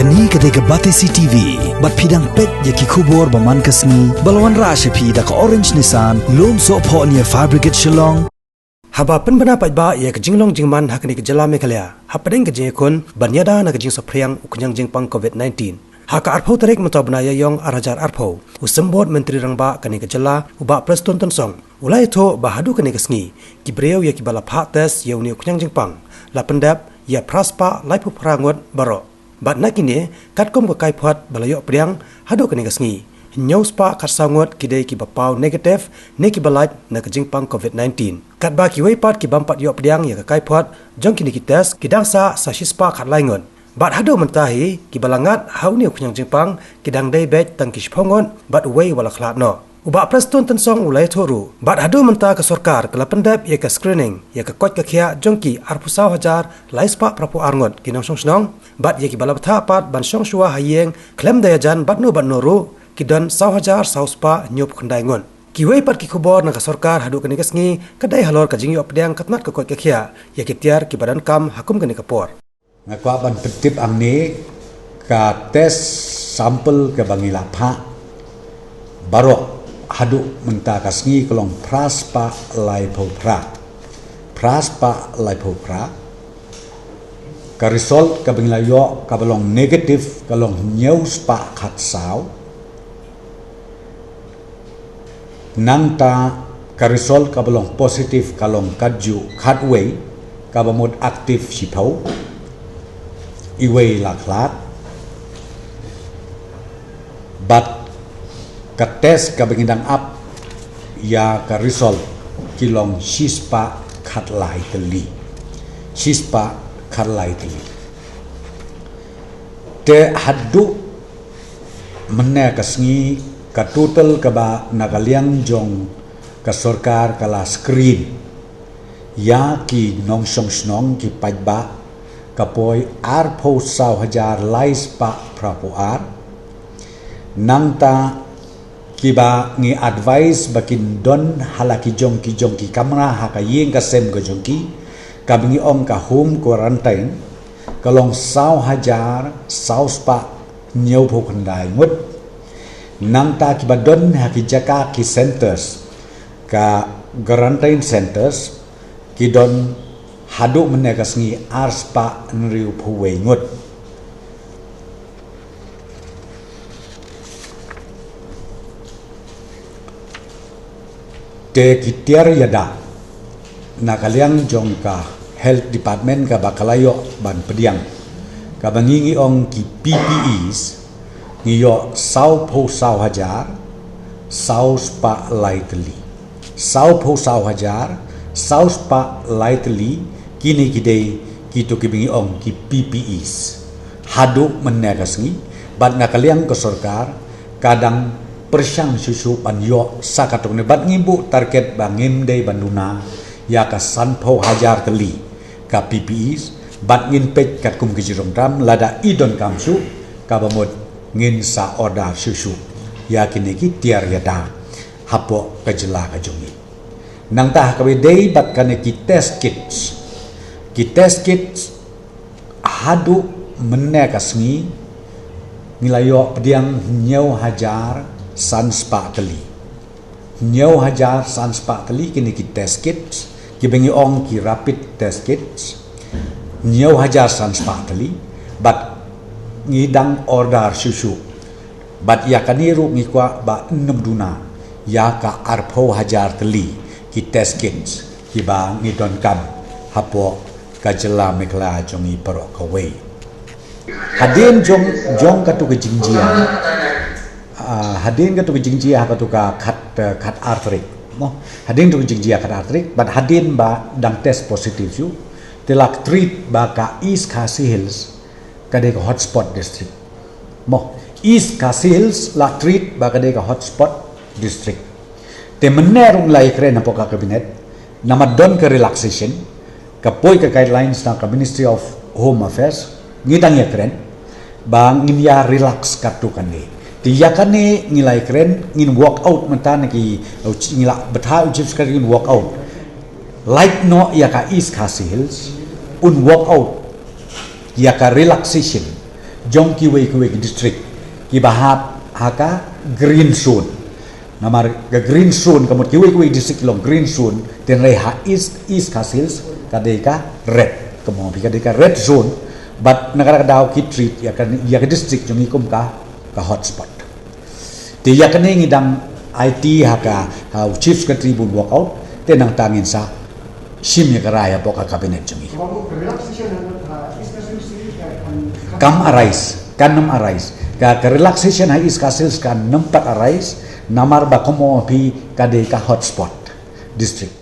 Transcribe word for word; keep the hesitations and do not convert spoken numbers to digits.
Kane ka dei ka Batesi T V, bad phi dang peit ïa ki khubor ba man ka sngi, ba la wanrah sha phi da ka Orange Nissan, Lumsohphoh near Fire Brigade Shillong. Haba pynbna paidbah ïa ka jinglong jingman ha kane ka jylla Meghalaya, hapdeng ka jingïakhun ban ïada na ka jingsaphriang u khñiang jingpang covid nineteen, ha ka arphew tarik mynta u bnai Ïaïong ar hajar arphew, u Symbud Myntri Rangbah kane ka jylla, u Bah Prestone Tynsong, u la ïathuh ba haduh kane ka sngi, ki briew ïa kiba la phah test ïa une u khñiang jingpang la pyndep ïa phra spah laiphew phra ngut baroh. Bad na kine, katkum ka kaiphod ba la ïoh pdiang haduh kane ka sngi, hynñiew spah khatsaw ngut ki dei kiba paw negative ne kiba lait na ka jingpang covid nineteen. Katba kiwei pat ki bym pat ïoh pdiang ïa ka kaiphod jong kine ki test ki dang sah sa shi spah khatlai ngut. Bad haduh mynta hi, kiba la ngat ha une u khñiang jingpang ki dang dei beit tang ki shiphew ngut, bad uwei u la khlad noh. U Bah Prestone Tynsong u la ïathuh ruh, bad haduh mynta ka sorkar ka la pyndep ïa ka screening ïa ka koit ka khiah jong ki arphew saw hajar lai spah phraphew ar ngut ki nongshong shnong, bad ïa kiba la bthah pat ban shong shuwa ha ïing khlem da ïajan bad no bad no ruh, ki don saw hajar saw spah hynñiewphew khyndai ngut. Kiwei pat ki khubor na ka sorkar haduh kane ka sngi ka dei halor ka jingïoh pdiang ka tnat ka koit ka khiah ïa ki tiar kiba donkam ha kum kane ka por. Nga kwah ban pyntip hangne, ka test sample kaba ngi la phah baroh haduh mynta ka sngi ka long phra spah laiphew phra. Phra spah laiphew phra. Ka result kaba ngi la ïoh kaba long negative ka long hynñiew spah khatsaw. Nangta ka result kaba long positive ka long katjuh khatwei, kaba mut active shiphew, iwei la khlad. Bad ka test kaba ngi dang ap ïa ka result ki long shi spah khatlai tylli. Shi spah khatlai tylli. Te haduh mynne ka sngi ka total kaba na ka liang jong ka sorkar ka la screen ïa ki nongshong shnong ki paidbah ka poi arphew saw hajar lai spah phraphew ar. Nangta kiba ngi advise ba kin don ha la ki jong ki jong ki kamra ha ka ïing ka sem ka jong ki, kaba ngi ong ka home quarantine, ka long saw hajar saw spah hynñiewphew khyndai ngut. Nangta kiba don ha ki jaka ki centres, ka quarantine centres, ki don haduh mynne ka sngi ar spah hynriewphew wei ngut. Te ki tiar ïada na ka liang jong ka health department kaba ka la ïoh ban pdiang, kaba ngi ngi ong ki P P Es, ngi ïoh sawphew saw hajar saw spah lai tylli. Sawphew saw hajar saw spah lai tylli, kine ki dei kito kiba ngi ong ki P P Es. Haduh mynne ka sngi, bad na ka liang ka sorkar ka dang pyrshang shuh shuh ban ïoh sa katto katne, bad ngi buh target ba ngim dei ban duna ïa ka sanphew hajar tylli ka P P Es, bad ngin peit katkum ka jingrung tam lada i donkam shuh, kaba mut ngin sa order shuh shuh ïa kine ki tiar ïada hapoh ka jylla ka jong ngi. Nangta ha kaba ïadei bad kane ki test kits. Ki test kits haduh mynne ka sngi ngi la ïoh pdiang hynñiew hajar san spah tylli. Hynñiew hajar san spah tylli kine ki test kits, kiba ngi ong ki rapid test kits. Hynñiew hajar san spah tylli, bad ngi dang order shuh shuh. Bad ïa kane ruh ngi kwah ba nym duna ïa ka arphew hajar tylli ki test kits kiba ngi donkam hapoh ka jylla Meghalaya jong ngi baroh kawei. Hadien jong, jong katu ka jingjia, ah, hadien katu ka jingjia ha katu ka khat, eh, khat ar tarik. Mo, hadien katu ka jingjia khat ar tarik, bad hadien ba dang test positive shuh, te la treat ba ka East Khasi Hills ka dei ka hotspot district. Mo, East Khasi Hills la treat ba ka dei ka hotspot district. Te mynne ruh ngi la ïakren hapoh ka cabinet, namar don ka relaxation, ka poi ka guidelines na ka Ministry of Home Affairs, ngi dang ïakren ba ngin ïa relax katto katne. Te ïa kane ngi la ïakren, ngin work out mynta na ki, ngi la bthah u Chief Secretary, ngin work out. Lait noh ïa ka East Khasi Hills, un work out ïa ka relaxation jong kiwei kiwei ki district kiba hap ha ka green zone. Namar ka green zone, ka mut kiwei kiwei district ki long green zone, hynrei ha East, East Khasi Hills ka dei ka red, ka mut ka dei ka red zone. Bad na kata ka daw ki treat ïa ka, ïa ka district jong ngi kum ka, ka hotspot. Te ïa kane ngi dang aiti ha ka, ha u Chief Secretary ban work out, te nangta ngin sa shim ïa ka rai hapoh ka cabinet jong ngi. Kam arise, kan ym arise. Ka, ka relaxation ha East Khasi Hills kan ym pat arise, namar ba kumno phi ka dei ka hotspot district.